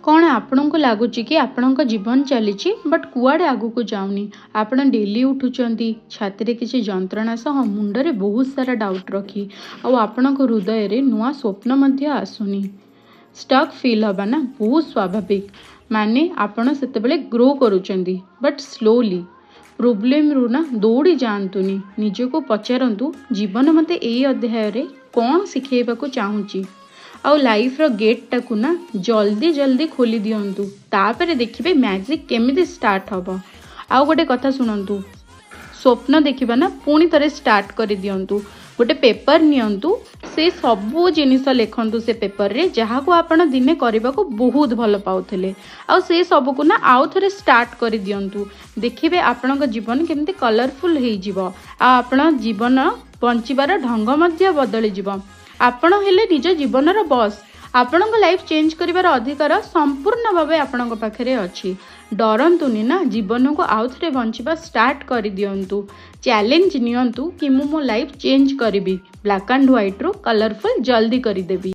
କ'ଣ ଆପଣଙ୍କୁ ଲାଗୁଛି କି ଆପଣଙ୍କ ଜୀବନ ଚାଲିଛି, ବଟ୍ କୁଆଡ଼େ ଆଗକୁ ଯାଉନି? ଆପଣ ଡେଲି ଉଠୁଛନ୍ତି ଛାତିରେ କିଛି ଯନ୍ତ୍ରଣା ସହ, ମୁଣ୍ଡରେ ବହୁତ ସାରା ଡାଉଟ୍ ରଖି, ଆଉ ଆପଣଙ୍କ ହୃଦୟରେ ନୂଆ ସ୍ୱପ୍ନ ମଧ୍ୟ ଆସୁନି। ଷ୍ଟକ୍ ଫିଲ୍ ହେବା ନା ବହୁତ ସ୍ୱାଭାବିକ। ମାନେ ଆପଣ ସେତେବେଳେ ଗ୍ରୋ କରୁଛନ୍ତି, ବଟ୍ ସ୍ଲୋଲି। ପ୍ରୋବ୍ଲେମରୁ ନା ଦୌଡ଼ି ଯାଆନ୍ତୁନି। ନିଜକୁ ପଚାରନ୍ତୁ, ଜୀବନ ମୋତେ ଏଇ ଅଧ୍ୟାୟରେ କ'ଣ ଶିଖେଇବାକୁ ଚାହୁଁଛି? ଆଉ ଲାଇଫ୍ର ଗେଟ୍ଟାକୁ ନା ଜଲ୍ଦି ଜଲ୍ଦି ଖୋଲି ଦିଅନ୍ତୁ। ତାପରେ ଦେଖିବେ ମ୍ୟାଜିକ୍ କେମିତି ଷ୍ଟାର୍ଟ ହେବ। ଆଉ ଗୋଟେ କଥା ଶୁଣନ୍ତୁ, ସ୍ୱପ୍ନ ଦେଖିବା ନା ପୁଣି ଥରେ ଷ୍ଟାର୍ଟ କରିଦିଅନ୍ତୁ। ଗୋଟେ ପେପର ନିଅନ୍ତୁ, ସେ ସବୁ ଜିନିଷ ଲେଖନ୍ତୁ ସେ ପେପରରେ, ଯାହାକୁ ଆପଣ ଦିନେ କରିବାକୁ ବହୁତ ଭଲ ପାଉଥିଲେ। ଆଉ ସେ ସବୁକୁ ନା ଆଉ ଥରେ ଷ୍ଟାର୍ଟ କରିଦିଅନ୍ତୁ। ଦେଖିବେ ଆପଣଙ୍କ ଜୀବନ କେମିତି କଲରଫୁଲ୍ ହେଇଯିବ ଆଉ ଆପଣ ଜୀବନ ବଞ୍ଚିବାର ଢଙ୍ଗ ମଧ୍ୟ ବଦଳିଯିବ। ଆପଣ ହେଲେ ନିଜ ଜୀବନର ବସ୍। ଆପଣଙ୍କ ଲାଇଫ୍ ଚେଞ୍ଜ କରିବାର ଅଧିକାର ସମ୍ପୂର୍ଣ୍ଣ ଭାବେ ଆପଣଙ୍କ ପାଖରେ ଅଛି। ଡରନ୍ତୁନି ନା, ଜୀବନକୁ ଆଉ ଥରେ ବଞ୍ଚିବା ଷ୍ଟାର୍ଟ କରିଦିଅନ୍ତୁ। ଚ୍ୟାଲେଞ୍ଜ ନିଅନ୍ତୁ କି ମୁଁ ମୋ ଲାଇଫ୍ ଚେଞ୍ଜ କରିବି, ବ୍ଲାକ୍ ଆଣ୍ଡ ହ୍ୱାଇଟ୍ରୁ କଲରଫୁଲ୍ ଜଲ୍ଦି କରିଦେବି।